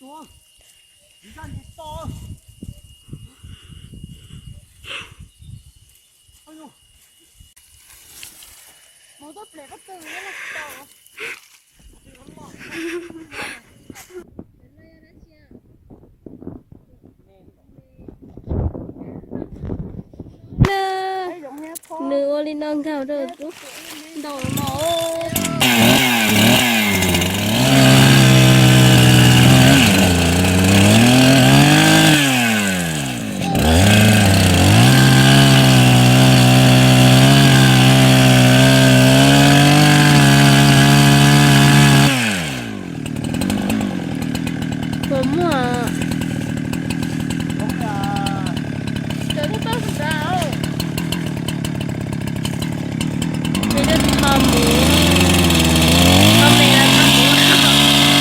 Nws ua li no nkag rau ntau no. Puas muaj? Cov twb tau sawv daws. Ces twb tau mus, tau me los tau mus.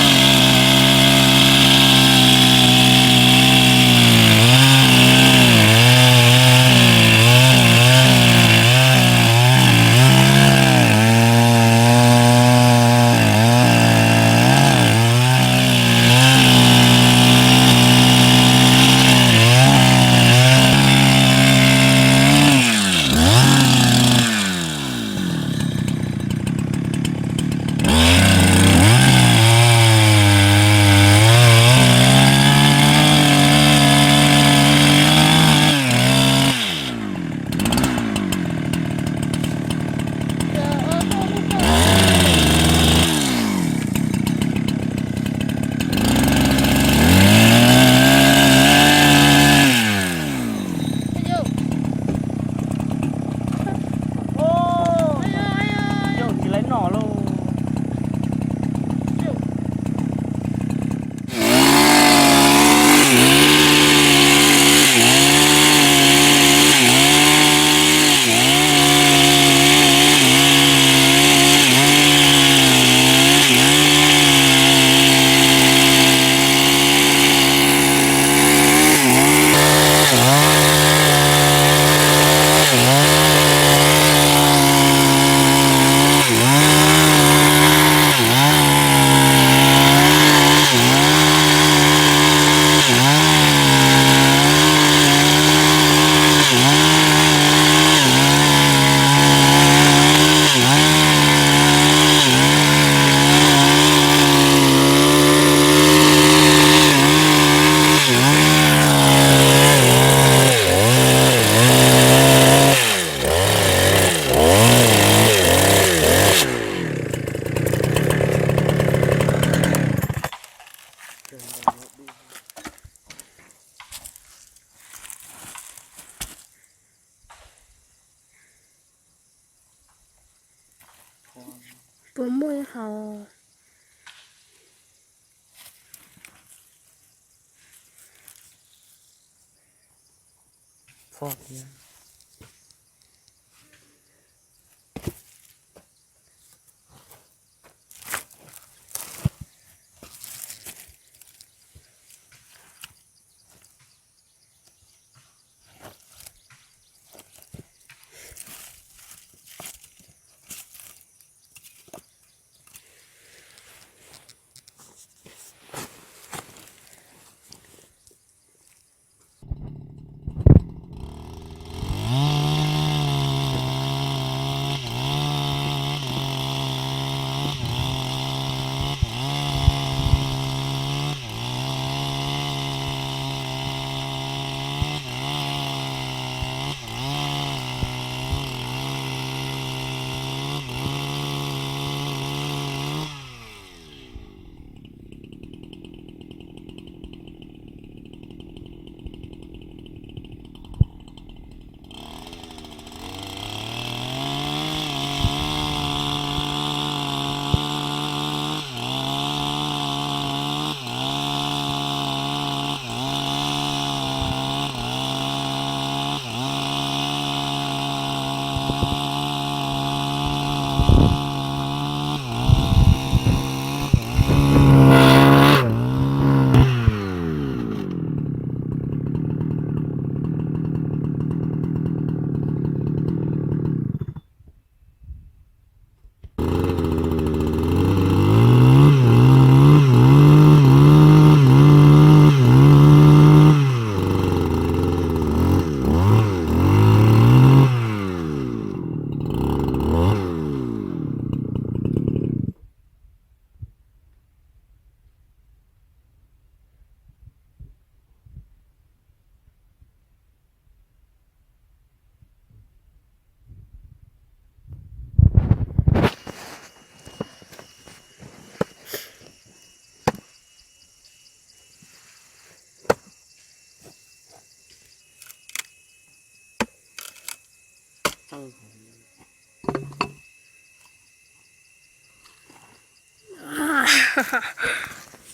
Puas muaj ib hau?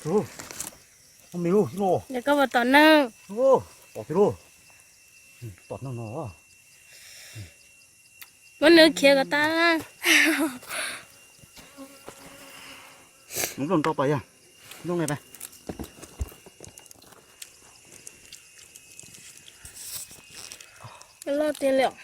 Tus, tus me lub no. Yog koj puas tom neeg? Tom ti lub. Tom neeg no. Muab nws khiav kom tas. Nws zoo rau pas yog. Zoo ne pas. Loj tiag li os.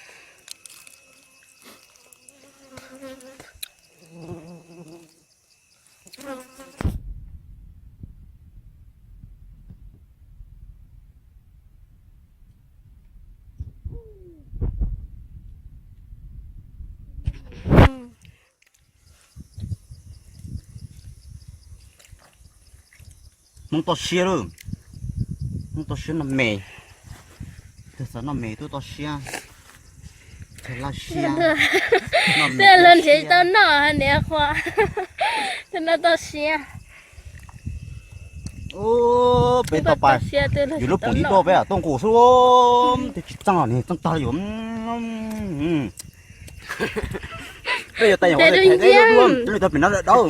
Hmoob toj siab lawm. Hmoob toj siab noj me. Tus xav noj me twb toj siab. Laj siab. Twb luag nrhiav tau noj niam qhuas. Twb noj toj siab. Peb tau pas. Yus lub poom ib toj peb tuaj nqus xwb. Twb tsis txeej ni txeej tag yuav. Peb yuav tais yog ua tais dua, peb yuav tau pem no lawm dau.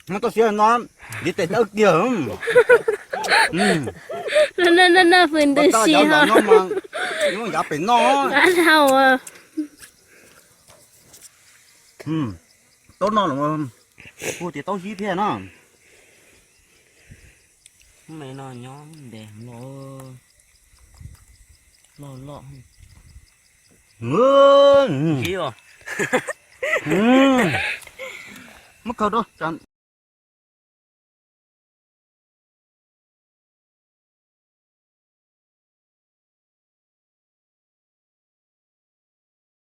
Hmoob toj siab no, yus tes dawb kiag. Noj noj noj fwm ntws si ho. Nyob yav pem no. Taub no los kuj tias taub hib thiab no. Me no nyob ntev loj loj. Muab khaws rau.